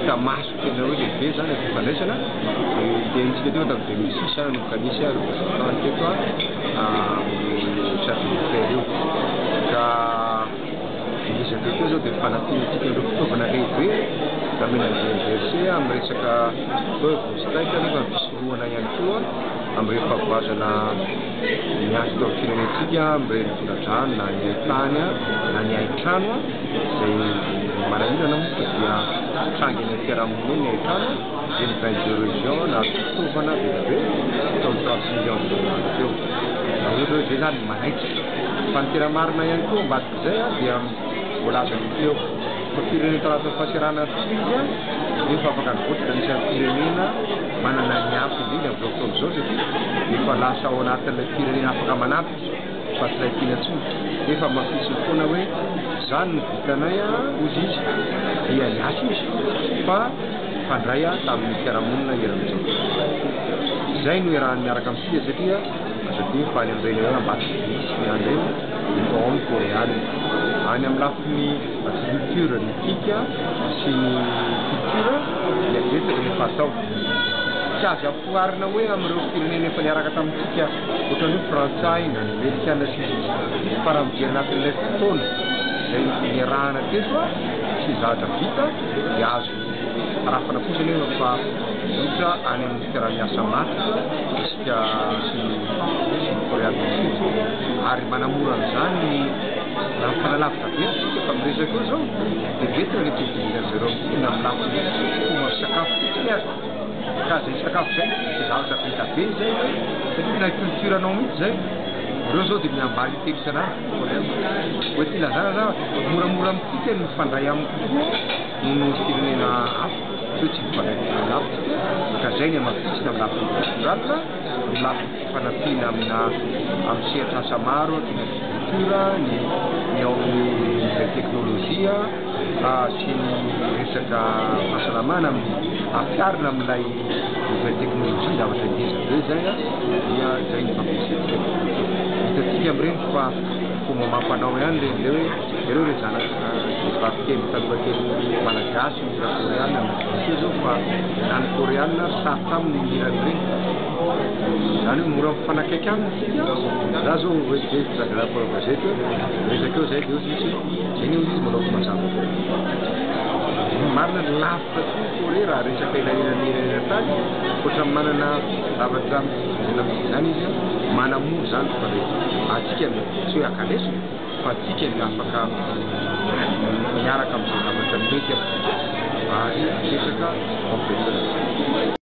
Hita maso tena hoe lehibe izany ny fifandraisana. Dia hitenitsika teo tamin'ny 2006 nanomboka nisy représentant teto amin'ny chargé d'affaires io. Ka ngeza be teo izao dia fanampiantsika ireo fitaovana lehibe nomena ny BNGRC amin'ny resaka hoe vonjitaitra nefa ny fisorohana ihany koa amin'ireny fahavoazana miandry teo amin'ny firenentsika amin'ireny tondra-drano na ny haintany na ny haintrano izay manahirana moa fa dia tranga eny amin'ny fiarahamonina eny ny haintrano dia ny 22 régions nahazo fitaovana be dia be teo amin'ny 30 millions de dollars teo. Raha ohatra hoe izay izany manaitra. Fa ny tena marina ihany koa ambadik'izay dia voalazan'ny teo fa firenena tao anatin'ny fahasahiranana tokoa izy nefa afaka nivoatra dia anisan'ny firenena manana ny ampy indrindra amin'izao fotoana izao satria efa lasa ao anatin'ilay firenena afaka manampy izy fa tsy ilay tiana intsony. Nefa hamafisiny foana hoe izany no vitanay hozy izy dia niasa izy fa nifandray tamin'ny fiarahamonina eran'izao tontolo izao. Izay no iarahany miaraka amintsika satria azo adino fa any amin'ireny hoe Ambatobilisy ny any ireny efa ao ny Koreana. Any amin'ny lafiny agriculture ny TIC sy ny culture dia betsaka ny efa atao. Tsy azo ampihoarina hoe amin'ireo firenena efa niaraka tamintsika ohatran'ny hoe frantsay na ny amerikana sy ny sisa fa raha mijery anatin'ilay fotoana izay niarahana teto sy ny zavatra vita dia azo arafana kosa anefa fa mizotra any amin'ny fiaraha-miasa matotra isika sy ny sy ny Koreana du Sud ary manamora an'izany ny raha mifanalavitra be ary isika fa miresaka eo izao dia betsaka ny fiviliana zareo amintsika na amin'ny lafiny fomba fisakafo fotsiny aza. Ka zay sakafo zay tsy zavatra be da be zay hoe satria tena culture nao mihitsy zay. Reo zao de miambaly intelo isan'andro problème. Hoe ty lazana za moramora amintsika ny mifandray aminy kokoa noho ny firenena hafa. Tsy hoe tsy mifandray amin'ny firenena hafa tsika ka zay ny hamafisina amin'ny lafiny cultural, amin'ny lafiny fifanampiana amina amin'ny sehatr'asa maro toy ny agriculture, ny ny ao amin'ny nouvelle technologie. sy ny resaka fahasalamana amin'ny ampiharina amin'ilay nouvelle technologie zavatra ngeza be izay dia izay ny fampiasantsika hitantsika amin'ireny fa fomba amam-panao ihany ireny ilay hoe jereo ireo zanaka vehivavy kely tanora kely malagasy mihira koreana amin'izao zao fa na ny koreana ary sarotra aminy ny mihira an'ireny izany hoe mora mifanakaiky aminy isika za zao hoe zay za mpanao gazety hoe miresaka eo zay dia hoy izy Zay ny izy manao mazava be. Ny marina ny lavitra tokoa Corée raha resaka elanelan'ny eran-tany, ohatran'ny manana zavatra mitovy amintsika izany izy, manamora izany fifandraisana. Antsika no tsy hoe akalesina fa antsika no afaka miaraka amin'izay zavatra mety amintsika ary apetraka.